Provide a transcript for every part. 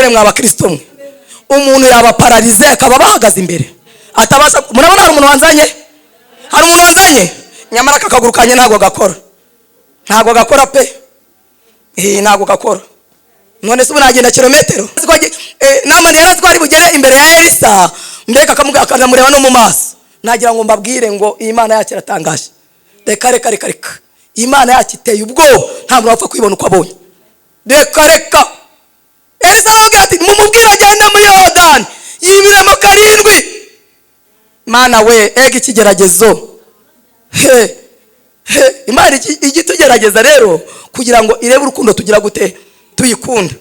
Mbabwire mwa bakristo mwe, umuntu yaba paralysé akaba bahagaze imbere atabasha. Murabona hari umuntu wanzanye, hari umuntu wanzanye, nyamara aka kaguru kanjye ntabwo gakora, ntabwo gakora pe. Ntabwo gakora. None se ubu nagenda kilometero? Namani yari azi ko ari bugere imbere ya Elisa, mbega akanamureba no mu maso. Nagira ngo mbabwire ngo iyi Mana yacu iratangaje. Reka reka reka reka, iyi Mana yacu iteye ubwoba, nta muntu wapfa kwibona uko abonye. Reka reka. Elisa arababwira ati: "Mumubwire agende muri Yorodani yibiremo karindwi." Mana we, ega ikigeragezo! He he, Imana ijya itugerageza rero kugira ngo irebe urukundo tugira gute, tuyikunda.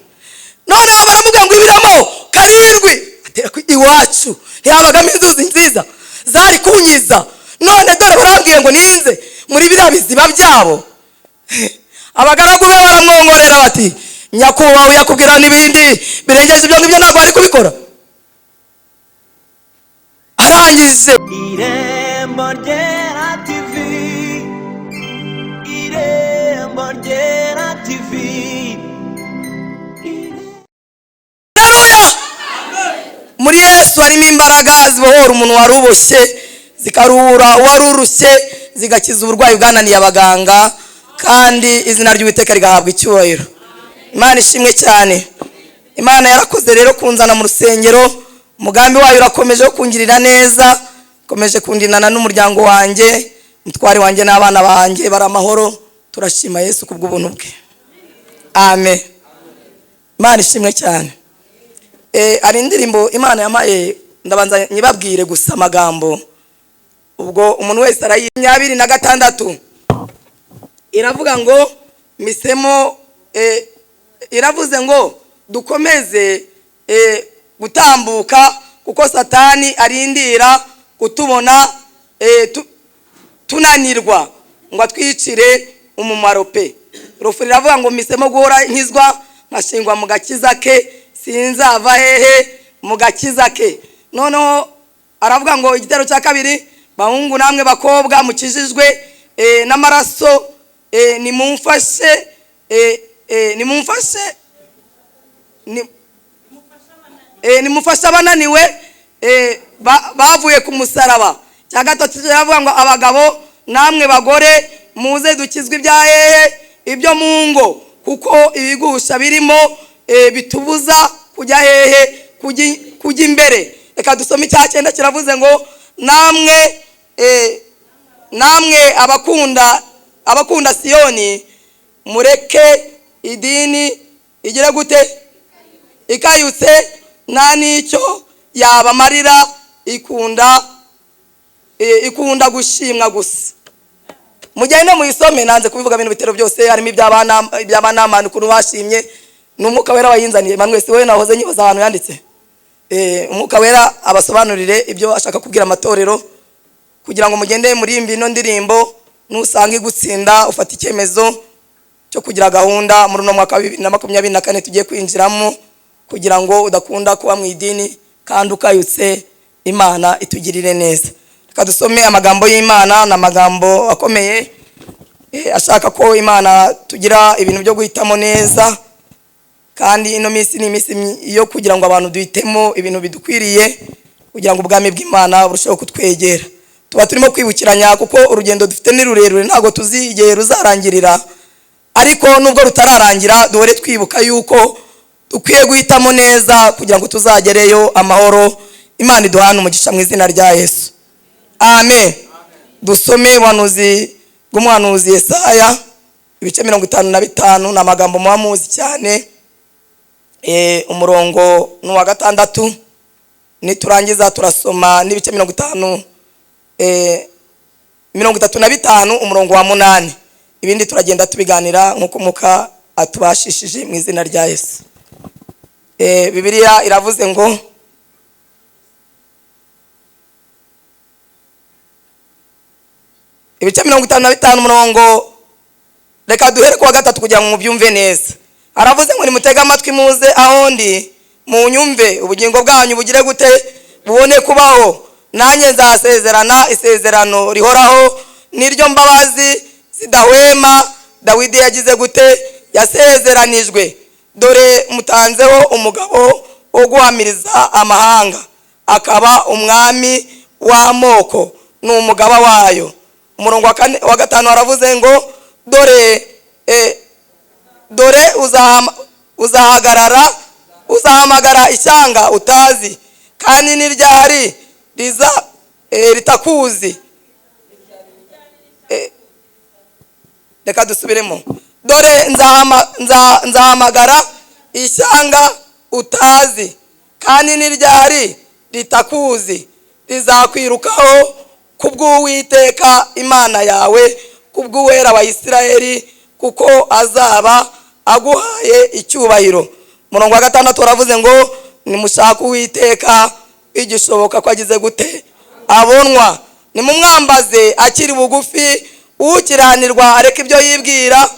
Noneho baramubwira ngo ibiramo karindwi. Atera iwacu ntihabagamo inzuzi nziza zari kunyiza? None dore barambwiye ngo ninze muri biriya biziba byabo. Abagaragu be baramwongorera bati: "Nyakubahwa, yakubwira n'ibindi birengeje ibyo ngibyo, ntabwo bari kubikora." Arangije. Irembo Ryera TV, Irembo Ryera TV. Haleluya! Muri Yesu harimo imbaraga zibohora umuntu wari uboshye, zikaruhura uwari urushye, zigakiza uburwayi bwananiye abaganga, kandi izina ry'Uwiteka rigahabwa icyubahiro. Imana ishimwe cyane. Imana yarakoze rero kunzana mu rusengero. Umugambi wayo urakomeje wo kungirira neza, ikomeje kundinana n'umuryango wanjye, umutware wanjye n'abana banjye bari amahoro. Turashima Yesu kubw'ubuntu bwe. Amen. Imana ishimwe cyane. Hari indirimbo Imana yampaye, ndabanza nyibabwire gusa amagambo, ubwo umuntu wese arayi 26. Iravuga ngo misemo, iravuze ngo dukomeze gutambuka kuko Satani arindira kutubona tunanirwa ngo atwicire umumaro pe. Rufuri iravuga ngo misemo guhora nkizwa, nkashingwa mu gakiza ke, sinzava hehe? Mu gakiza ke. Noneho aravuga ngo igitero cya kabiri: bahungu namwe bakobwa mukijijwe n'amaraso, nimumfashe, nimumfashe, nimufashe abananiwe bavuye ku musaraba. Cya gatatu kiravuga ngo abagabo namwe bagore muze dukizwe ibya hehe? Ibyo mu ngo, kuko ibigusha birimo bitubuza kujya hehe? Kujya imbere. Reka dusome icya cyenda. Kiravuze ngo namwe abakunda Siyoni, mureke idini igire gute? Ikayutse, nta n'icyo yabamarira, ikunda gushimwa gusa. Mugende muyisome, nanze kubivuga ibintu bitero byose. Harimo iby'abanamani, ukuntu bashimye. Ni Umwuka Wera wayinzaniye. Emmanuel, si wowe nahoze nyibaza ahantu yanditse? Umwuka Wera abasobanurire ibyo ashaka kubwira amatorero, kugira ngo mugende murimbi ino ndirimbo. Nusanga igutsinda, ufata icyemezo cyo kugira gahunda muri uno mwaka wa 2024 tugiye kwinjiramo, kugira ngo udakunda kuba mu idini kandi ukayutse. Imana itugirire neza. Reka dusome amagambo y'Imana. Ni amagambo akomeye, ashaka ko Imana tugira ibintu byo guhitamo neza, kandi ino minsi ni iminsi yo kugira ngo abantu duhitemo ibintu bidukwiriye, kugira ngo ubwami bw'Imana burusheho kutwegera. Tuba turimo kwibukiranya kuko urugendo dufite ni rurerure, ntabwo tuzi igihe ruzarangirira, ariko nubwo rutararangira duhore twibuka yuko dukwiye guhitamo neza kugira ngo tuzagereyo amahoro. Imana iduhane umugisha mu izina rya Yesu. Amen. Dusome ubuhanuzi bw'umuhanuzi Yesaya, ibice 55. Ni amagambo muba muzi cyane. Umurongo ni uwa gatandatu. Niturangiza turasoma n'ibice 50, 35, umurongo wa 8. Ibindi turagenda tubiganira nk'uko Umwuka atubashishije, mu izina rya Yesu. Bibiliya iravuze ngo ibice 55 umurongo, reka duhere kuwa gatatu kugira ngo mubyumve neza. Aravuze ngo: "Nimutege amatwi muze aho ndi, munyumve, ubugingo bwanyu bugire gute? Bubone kubaho. Nanjye nzasezerana isezerano rihoraho, niryo mbabazi zidahwema Dawidi yagize gute? Yasezeranijwe." Dore mutanzeho umugabo wo guhamiriza amahanga, akaba umwami w'amoko, ni umugaba wayo. Umurongo wa gatanu waravuze ngo dore dore uzahagarara, uzahamagara ishyanga utazi, kandi n'iryari riza ritakuzi. Reka dusubiremo. Dore nzahamagara ishyanga utazi, kandi n'iryari ritakuzi, rizakwirukaho kubw'Uwiteka Imana yawe, kubw'Uwera wa Isirayeli, kuko azaba aguhaye icyubahiro. Umurongo wa gatandatu waravuze ngo nimushake Uwiteka bigishoboka ko agize gute? Abonwa. Nimumwambaze akiri bugufi. Ukiranirwa areke ibyo yibwira,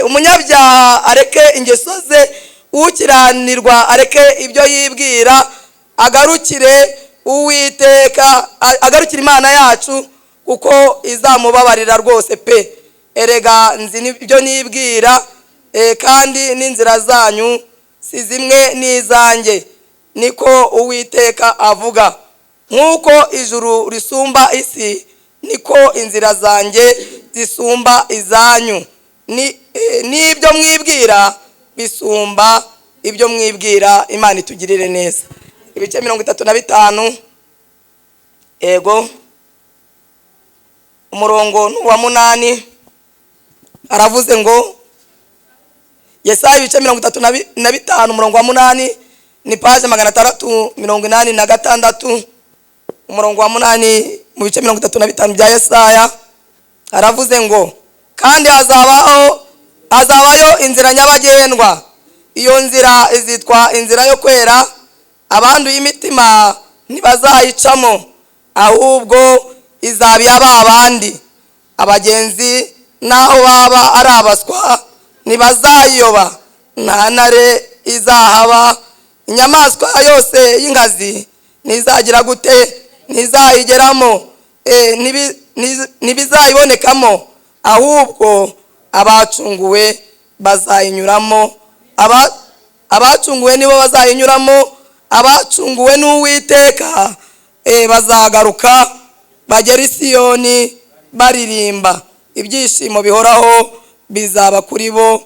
umunyabyaha areke ingeso ze, ukiranirwa areke ibyo yibwira, agarukire Uwiteka, agarukire Imana yacu, kuko izamubabarira rwose pe. Erega nzi ibyo nibwira, kandi n'inzira zanyu si zimwe n'izanjye, niko Uwiteka avuga. Nk'uko ijuru risumba isi, niko inzira zanjye zisumba izanyu, n'ibyo mwibwira bisumba ibyo mwibwira. Imana itugirire neza. Ibice 35, ego, umurongo wa 8 aravuze ngo, Yesaya ibice 35 umurongo wa 8, ni page 686, umurongo wa 8 mu bice 35 bya Yesaya aravuze ngo kandi hazabayo inzira nyabagendwa, iyo nzira izitwa inzira yo kwera, abanduye imitima ntibazayicamo, ahubwo izaba iya ba bandi. Abagenzi naho baba ari abaswa ntibazayiyoba, nta ntare izahaba, inyamaswa yose y'inkazi ntizagira gute? Ntizayigeramo, ntibizayibonekamo, ahubwo abacunguwe bazayinyuramo. Abacunguwe nibo bazayinyuramo, abacunguwe n'Uwiteka bazagaruka bagera i Siyoni baririmba, ibyishimo bihoraho bizaba kuri bo,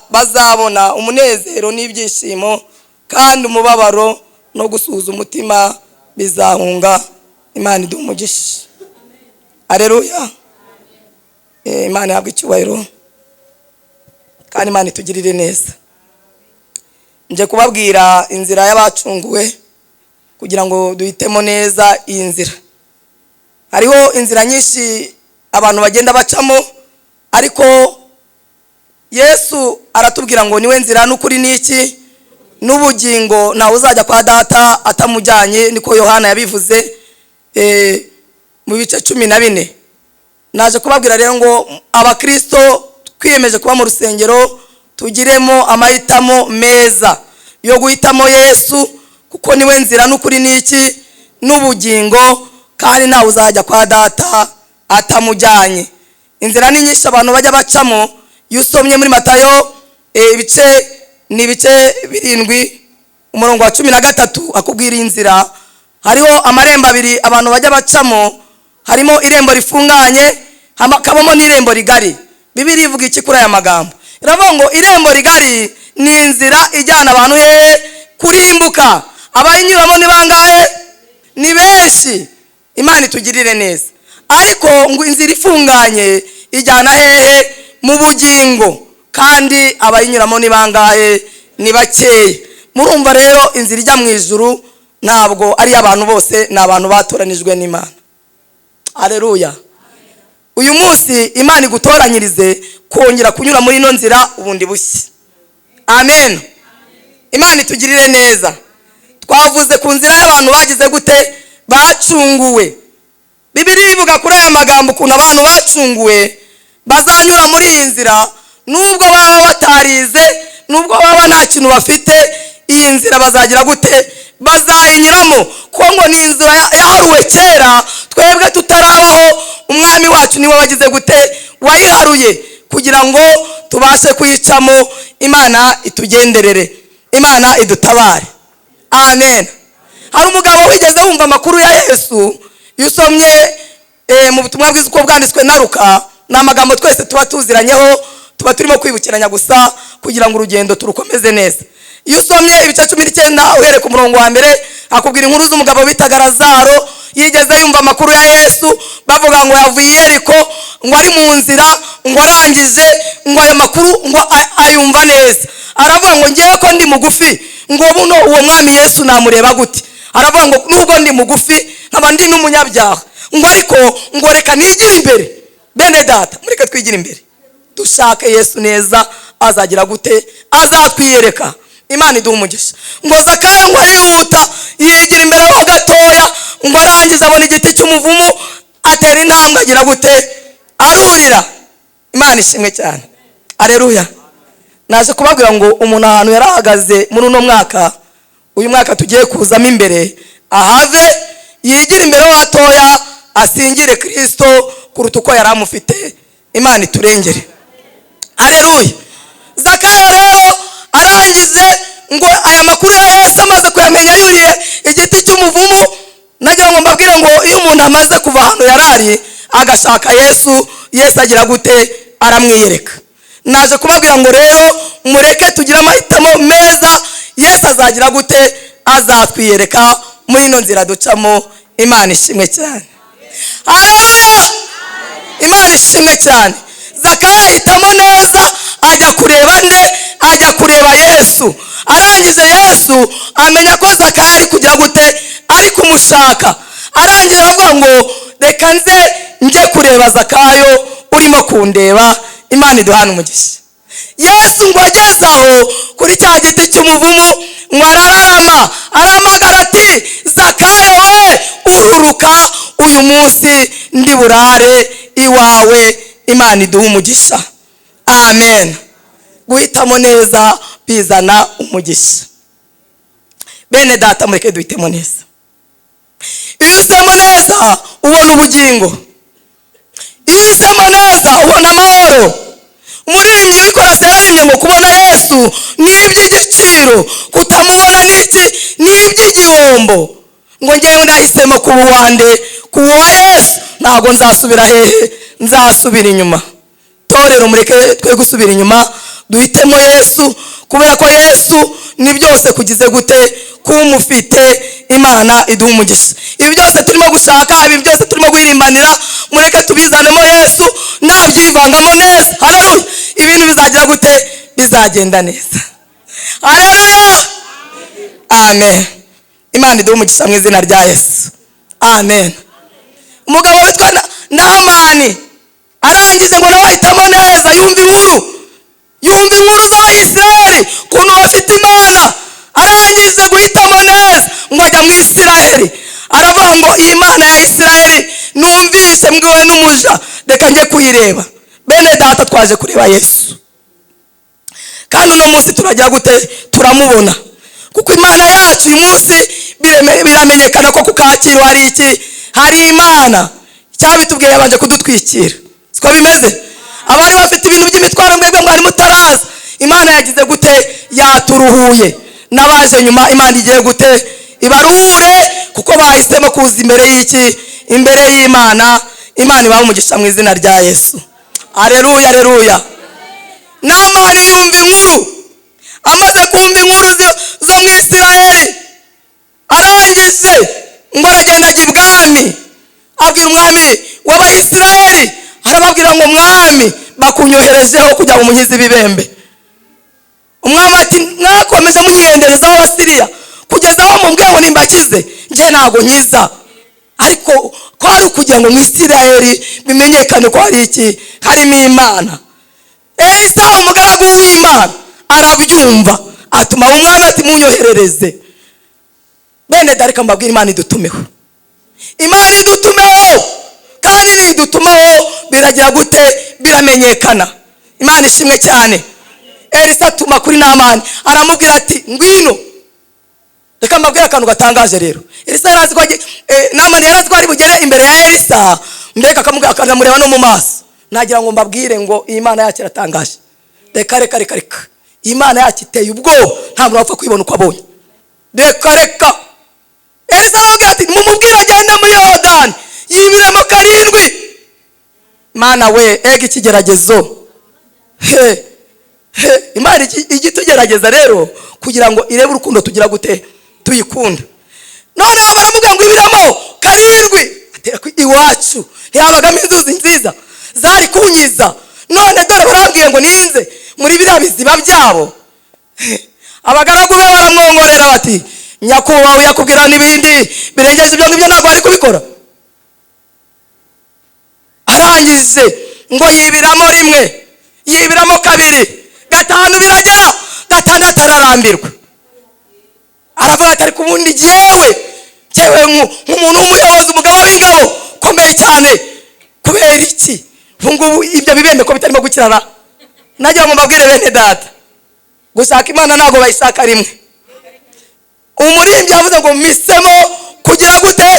bazabona umunezero n'ibyishimo, kandi umubabaro no gusuhuza umutima bizahunga. Imana iduhe umugisha. Haleluya. Imana ihabwe icyubahiro, kandi Imana itugirire neza. Nje kubabwira inzira y'abacunguwe kugira ngo duhitemo neza iyi nzira. Hariho inzira nyinshi abantu bagenda bacamo, ariko Yesu aratubwira ngo niwe nzira n'ukuri n'iki? N'ubugingo, ntawe uzajya kwa data atamujyanye, niko Yohana yabivuze mu bice 14. Naje kubabwira rero ngo abakristo twiyemeje kuba mu rusengero, tugiremo amahitamo meza yo guhitamo Yesu, kuko niwe nzira n'ukuri n'iki? N'ubugingo, kandi ntawe uzajya kwa data atamujyanye. Inzira ni nyinshi abantu bajya bacamo. Iyo usomye muri Matayo ibice ni ibice 7 umurongo wa 13 akubwira inzira. Hariho amarembo abiri abantu bajya bacamo, harimo irembo rifunganye, hakabamo n'irembo rigari. Bibiliya ivuga iki kuri aya magambo? Iravuga ngo irembo rigari ni inzira ijyana abantu hehe? Kurimbuka. Abayinyuramo ni bangahe? Ni benshi. Imana itugirire neza. Ariko ngo inzira ifunganye ijyana hehe? Mu bugingo, kandi abayinyuramo ni bangahe? Ni bakeya. Murumva rero inzira ijya mu ijuru ntabwo ari abantu bose, ni abantu batoranijwe n'Imana. Haleluya. Uyu munsi Imana igutoranyirize kongera kunyura muri ino nzira ubundi bushya. Amen. Imana itugirire neza. Twavuze ku nzira y'abantu bagize gute? Bacunguwe. Bibiliya ivuga kuri aya magambo ukuntu abantu bacunguwe bazanyura muri iyi nzira, nubwo baba batarize, nubwo baba nta kintu bafite, iyi nzira bazagira gute? Bazayinyuramo, kuko ngo ni inzira yaharuwe kera twebwe tutarabaho. Umwami wacu niwe wagize gute? Wayiharuye kugira ngo Tubashe kuyicamo. Imana itugenderere, Imana idutabare. Amen. Hari umugabo wigeze wumva amakuru ya Yesu. Iyo usomye mu butumwa bwiza uko bwanditswe na Luka, ni amagambo twese tuba tuziranyeho, tuba turimo kwibukiranya gusa kugira ngo urugendo turukomeze neza. Iyo usomye ibice 19 uhereye ku murongo wa mbere, akubwira inkuru z'umugabo bitaga Lazaro. Yigeze yumva amakuru ya Yesu, bavuga ngo yavuye i Yeriko, ngo ari mu nzira, ngo arangije ngo ayo makuru ngo ayumva neza. Aravuga ngo: "Ngewe ko ndi mugufi, ngo buno uwo mwami Yesu namureba gute?" Aravuga ngo: "Nubwo ndi mugufi, nkaba ndi n'umunyabyaha, ngo ariko ngo reka nigire imbere." Bene data, mureke twigire imbere, dushake Yesu neza. Azagira gute? Azatwiyereka. Imana iduha umugisha. Ngo Zakayo ngo arihuta, yigira imbere ho gatoya, ngo arangize abona igiti cy'umuvumu, atera intambwe, agira gute? Arurira. Imana ishimwe cyane. Areruya. Naje kubabwira ngo umuntu ahantu yari ahagaze muri uno mwaka, uyu mwaka tugiye kuzamo imbere, ahave yigire imbere ho hatoya, asingire Kirisito kuruta uko yari amufite. Imana iturengere. Areruya. Zakayo rero arangije ngo aya makuru ya Yesu amaze kuyamenya, yuriye igiti cy'umuvumu. Nagira ngo mbabwire ngo iyo umuntu amaze kuva ahantu yari ari agashaka Yesu, Yesu agira gute? Aramwiyereka. Naje kubabwira ngo rero mureke tugire amahitamo meza. Yesu azagira gute? Azatwiyereka muri ino nzira ducamo. Imana ishimwe cyane. Haleluya, Imana ishimwe cyane. Zakayo ahitamo neza, ajya kureba nde? Ajya kureba Yesu. Arangije Yesu amenya ko Zakayo ari kugira gute? Ari kumushaka. Arangije aravuga ngo: "Reka nze njye kureba Zakayo urimo kundeba." Imana iduhana umugisha. Yesu ngo ageze aho kuri cya giti cy'umuvumu, ngo arararama, arahamagara ati: "Zakayo we, ururuka, uyu munsi ndi burare iwawe." Imana iduha umugisha. Amen. Guhitamo neza bizana umugisha. Bene data, mureke duhitemo neza. Iyo uhisemo neza ubona ubugingo, iyo uhisemo neza ubona amahoro. Umuririmbyi w'ikorasi yararimbye ngo kubona Yesu ni iby'igiciro, kutamubona ni iki? Ni iby'igihombo. Ngo ngewe nahisemo kuba uwande? Kuba uwa Yesu. Ntabwo nzasubira hehe? Nzasubira inyuma. Torero, mureke twe gusubira inyuma, duhitemo Yesu, kubera ko Yesu ni byose. Kugize gute? Kumufite. Imana iduha umugisha. Ibi byose turimo gushaka, ibi byose turimo guhirimbanira, mureke tubizanemo Yesu. Nabyivangamo neza, haleluya, ibintu bizagira gute? Bizagenda neza. Haleluya, amen. Imana iduha umugisha mu izina rya Yesu. Amen. Umugabo witwa Nahamani arangije ngo nawe ahitamo neza, yumva inkuru, yumva inkuru z'Abayisiraheli ukuntu bafite Imana. Arangije guhitamo neza, ngo ajya mu Isiraheli, aravuga ngo: "Iyi Mana ya Isiraheli numvise mbwiwe n'umuja, reka njye kuyireba." Bene data, twaje kureba Yesu, kandi uno munsi turagira gute? Turamubona, kuko Imana yacu uyu munsi biramenyekana ko ku Kacyiru hari iki? Hari Imana. Icyabitubwiye, yabanje kudutwikira. Siko bimeze? Abari bafite ibintu by'imitwaro, mwebwe mwari mutaraza, Imana yagize gute? Yaturuhuye. N'abaje nyuma, Imana igiye gute? Ibaruhure, kuko bahisemo kuza imbere y'iki? Imbere y'Imana. Imana ibahe umugisha mu izina rya Yesu. Areruya, areruya. Namani yumva inkuru. Amaze kumva inkuru zo mu Isiraheli, arangije ngo aragenda ajya ibwami, abwira umwami w'Abayisiraheli, arababwira ngo: "Mwami, bakunyoherejeho kugira ngo umunkize ibibembe." Umwami ati: "Mwakomeje munyihenderezaho Abasiriya kugeza aho mubwiye ngo nimbakize. Njye ntabwo nkiza, ariko ko ari ukugira ngo mu Isiraheli bimenyekane ko hari iki? Harimo Imana." Elisa, umugaragu w'Imana, arabyumva, atuma umwami ati: "Munyoherereze." Bene data, mbabwire, Imana idutumeho, Imana idutumeho, kandi nidutumaho biragira gute? Biramenyekana. Imana ishimwe cyane. Elisa atuma kuri Namani, aramubwira ati: "Ngwino." Reka mbabwire akantu gatangaje rero. Elisa yari azi ko Namani yari azi ko ari bugere imbere ya Elisa, mbega akamubwira, akanamureba no mu maso. Nagira ngo mbabwire ngo iyi Mana yacu iratangaje. Reka reka reka reka, Imana yacu iteye ubwoba, ntabwo wapfa kwibona uko abonye. Reka reka. Elisa arababwira ati: "Mumubwire agende muri Yorodani yibiremo karindwi." Mana we, ega ikigeragezo! He he, Imana ijya itugerageza rero kugira ngo irebe urukundo tugira gute, tuyikunda. Noneho baramubwira ngo ibiramo karindwi. Atera iwacu ntihabagamo inzuzi nziza zari kunyiza? None dore barambwiye ngo ninze muri biriya biziba byabo. Abagaragu be baramwongorera bati: "Nyakubahwa, yakubwira n'ibindi birengeje ibyo ngibyo, ntabwo bari kubikora." Arangije ngo yibiramo rimwe, yibiramo kabiri, gatanu biragera, gatandatu ararambirwa. Aravuga ati: "Ariko ubundi jyewe nk'umuntu w'umuyobozi, umugabo w'ingabo ukomeye cyane, kubera iki ubu ngubu ibyo bibembe ko bitarimo gukirana?" Nagira ngo mbabwire bene data, gushaka Imana ntabwo bayishaka rimwe. Umuririmbyi yavuze ngo: "Mpisemo kugira gute?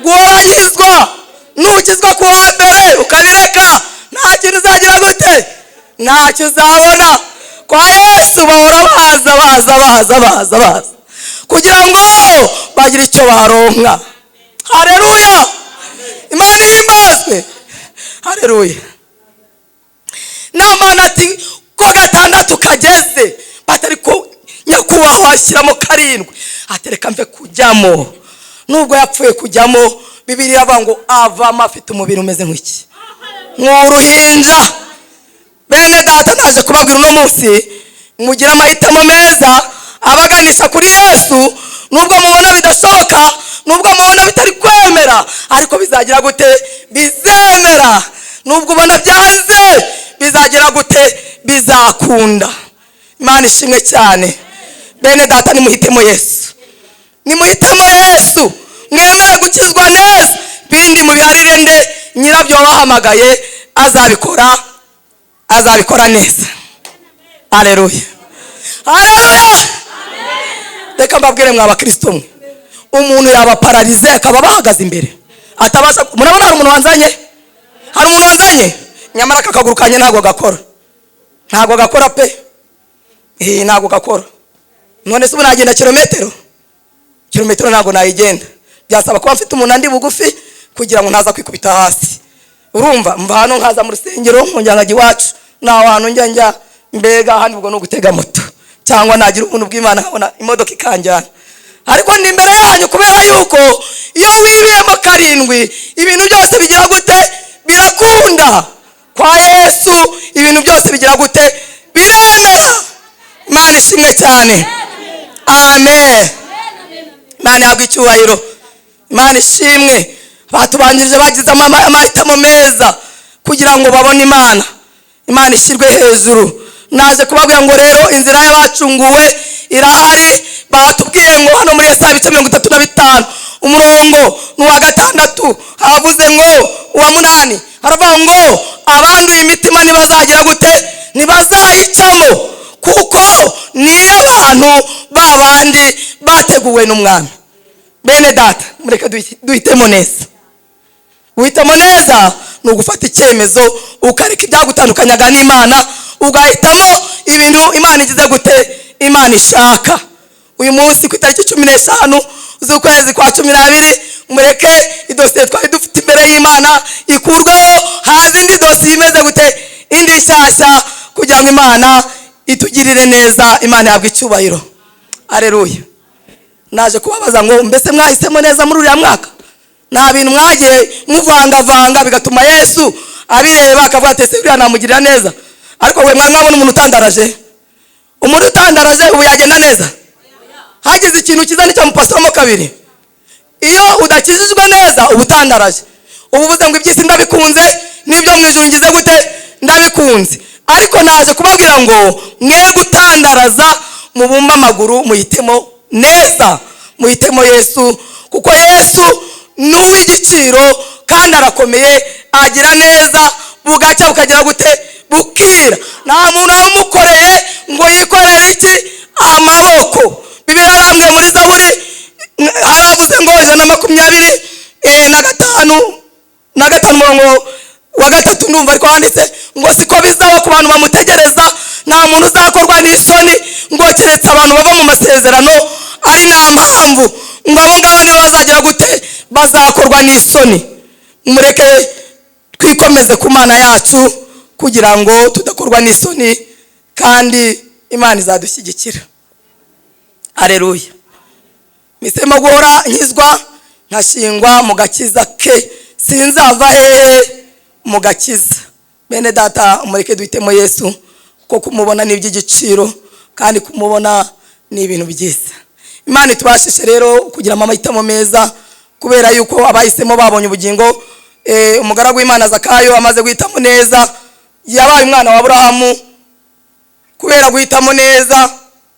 Guhora." Nukizwa ku wa mbere ukabireka, nta kintu uzagira gute? Ntacyo uzabona. Kwa Yesu bahora baza, baza, baza, baza, baza kugira ngo bagire icyo baronka. Hareruya, Imana ihimbazwe, hareruya. Namana ati: "Ko gatandatu kageze?" Batari ko: "Nyakubahwa, washyiramo karindwi." Atereka mve kujyamo. Nubwo yapfuye kujyamo, Bibiri iravuga ngo avamo afite umubiri umeze nk'iki? Nk'uruhinja. Bene data, naje kubabwira uno munsi, mugire amahitamo meza abaganisha kuri Yesu. Nubwo mubona bidashoboka, nubwo mubona bitari kwemera, ariko bizagira gute? Bizemera. Nubwo ubona byanze, bizagira gute? Bizakunda. Imana ishimwe cyane. Bene data, nimuhitemo Yesu, nimuhitemo Yesu, mwemere gukizwa neza. Bindi mubiharire nde? Nyirabyo wabahamagaye azabikora, azabikora neza. Aleluya, aleluya. Reka mbabwire mwa bakristo mwe, umuntu yaba paralysé akaba bahagaze imbere atabasha. Murabona hari umuntu wanzanye, hari umuntu wanzanye, nyamara aka kaguru kanjye ntabwo gakora, ntabwo gakora pe. Ntabwo gakora. None se ubu nagenda kilometero? Kilometero ntabwo nayigenda, byasaba kuba mfite umuntu andi bugufi kugira ngo ntaza kwikubita hasi. Urumva, mva hano nkaza mu rusengero, nkongera nkajya iwacu, nta hantu njya mbega hano. Ubwo ni ugutega moto cyangwa nagira ubuntu bw'Imana nkabona imodoka ikanjyana. Ariko ndi imbere yanyu kubera yuko iyo wibiyemo karindwi, ibintu byose bigira gute? Birakunda. Kwa Yesu ibintu byose bigira gute? Biremera. Imana ishimwe cyane, amen. Imana ihabwa icyubahiro, Imana ishimwe. Batubanjirije bagize amahitamo meza kugira ngo babone Imana. Imana ishyirwe hejuru. Naje kubabwira ngo rero inzira y'abacunguwe irahari. Batubwiye ngo hano muri Yesaya ibice 35, umurongo ni uwa 6, havuze ngo, uwa 8 haravuga ngo: "Abanduye imitima ntibazagira gute? Ntibazayicamo, kuko niyo abantu babandi bateguwe n'Umwami." Bene data, mureke duhitemo neza. Guhitamo neza ni ugufata icyemezo, ukareka ibyagutandukanyaga n'Imana, ugahitamo ibintu Imana igize gute? Imana ishaka. Uyu munsi ku itariki 15 z'ukwezi kwa 12, mureke idosiye twari dufite imbere y'Imana ikurweho, haza indi dosiye imeze gute? Indi nshyashya, kugira ngo Imana itugirire neza. Imana ihabwe icyubahiro, areruya. Naje kubabaza ngo: mbese mwahisemo neza muri uriya mwaka? Nta bintu mwagiye muvangavanga bigatuma Yesu abireba akavuga ati: "Ese uriya namugirira neza?" Ariko we mwari mwabona umuntu utandaraje? Umuntu utandaraje ubu yagenda neza? Hagize ikintu cyiza nicyo mupastoramo kabiri. Iyo udakijijwe neza uba utandaraje, uba uvuze ngo: "Iby'isi ndabikunze, n'ibyo mu ijuru ngize gute? Ndabikunze." Ariko naje kubabwira ngo mwe gutandaraza, mubumbe amaguru, muhitemo neza, muhitemo Yesu, kuko Yesu ni uw'igiciro kandi arakomeye, agira neza bugacya bukagira gute? Bukira. Nta muntu wamukoreye ngo yikorere iki? Amaboko. Bibiliya yarambwiye muri Zaburi, haravuze ngo 125 na 5 umurongo wa 3 ndumva, ariko handitse ngo: "Siko bizaba ku bantu bamutegereza, Nta muntu uzakorwa n'isoni, ngo keretse abantu bava mu masezerano ari nta mpamvu, ngo abo ngabo nibo bazagira gute? Bazakorwa n'isoni. Mureke twikomeze ku Mana yacu kugira ngo tudakorwa n'isoni, kandi Imana izadushyigikira. Areruya! Mpisemo guhora nkizwa, nkashingwa mu gakiza ke, sinzava hehe? Mu gakiza. Bene data, mureke duhitemo Yesu, kuko kumubona ni iby'igiciro kandi kumubona ni ibintu byiza. Imana itubashishe rero kugira amahitamo meza, kubera yuko abahisemo babonye ubugingo. Umugaragu w'Imana Zakayo amaze guhitamo neza, yabaye umwana wa Aburahamu kubera guhitamo neza.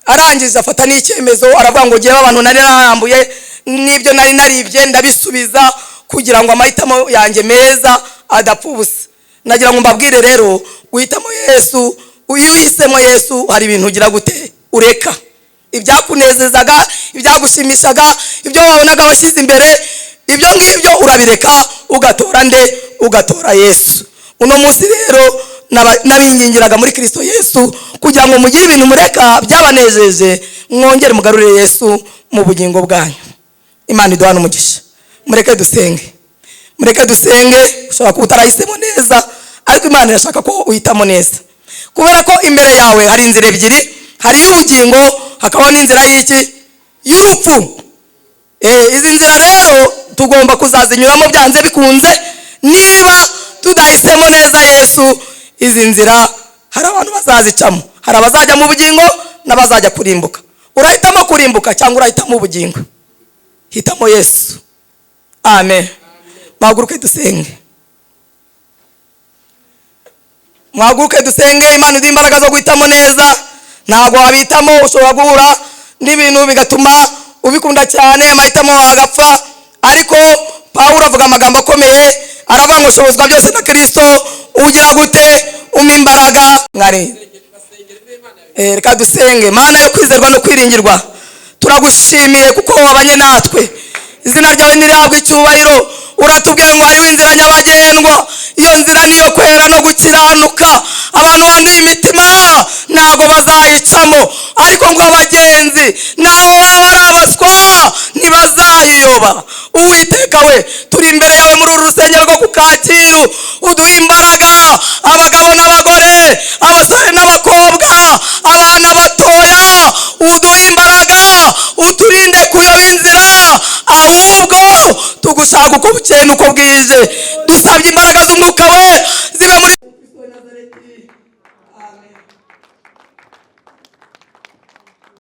Arangije afata n'icyemezo, aravuga ngo: "Ngewe abantu nari narambuye n'ibyo nari naribye ndabisubiza, kugira ngo amahitamo yanjye meza adapfa ubusa." Nagira ngo mbabwire rero, guhitamo Yesu, iyo uhisemo Yesu hari ibintu ugira gute? Ureka ibyakunezezaga, ibyagushimishaga, ibyo wabonaga washyize imbere, ibyo ngibyo urabireka, ugatora nde? Ugatora Yesu. Uno munsi rero nabingingiraga muri Kirisito Yesu kugira ngo mugire ibintu mureka byabanejeje, mwongere mugarurire Yesu mu bugingo bwanyu. Imana iduhane umugisha. Mureke dusenge, mureke dusenge. Ushobora kuba utarahisemo neza, ariko Imana irashaka ko uhitamo neza, kubera ko imbere yawe hari inzira ebyiri: hari iy'ubugingo, hakabaho n'inzira y'iki? Y'urupfu. Izi nzira rero tugomba kuzazinyuramo byanze bikunze niba tudahisemo neza Yesu. Izi nzira hari abantu bazazicamo, hari abazajya mu bugingo n'abazajya kurimbuka. Urahitamo kurimbuka cyangwa urahitamo ubugingo? Hitamo Yesu. Amen. Muhaguruke dusenge, muhaguruke dusenge. Imana iduhe imbaraga zo guhitamo neza. Ntabwo wabihitamo, ushobora guhura n'ibintu bigatuma ubikunda cyane, amahitamo agapfa. Ariko Pawulo avuga amagambo akomeye, aravuga ngo: "Shobozwa byose na Kirisito ugira gute? Umpa imbaraga." Mwari reka dusenge. Mana yo kwizerwa no kwiringirwa, turagushimiye kuko wabanye natwe. Izina ryawe ntirihabwe icyubahiro. Uratubwiye ngo hariho inzira nyabagendwa, iyo nzira niyo kwera no gukiranuka. Abantu banduye imitima ntabwo bazayicamo, ariko ngo abagenzi naho baba ari abaswa ntibazayiyoba. Uwiteka we, turi imbere yawe muri uru rusengero rwo ku Kacyiru, uduhe imbaraga, abagabo n'abagore, abasore n'abakobwa, abana batoya, uduhe imbaraga, uturinde kuyoba inzira, ahubwo tugushaka uko bukeye n'uko bwije. Dusabye imbaraga z'umwuka we zibe muri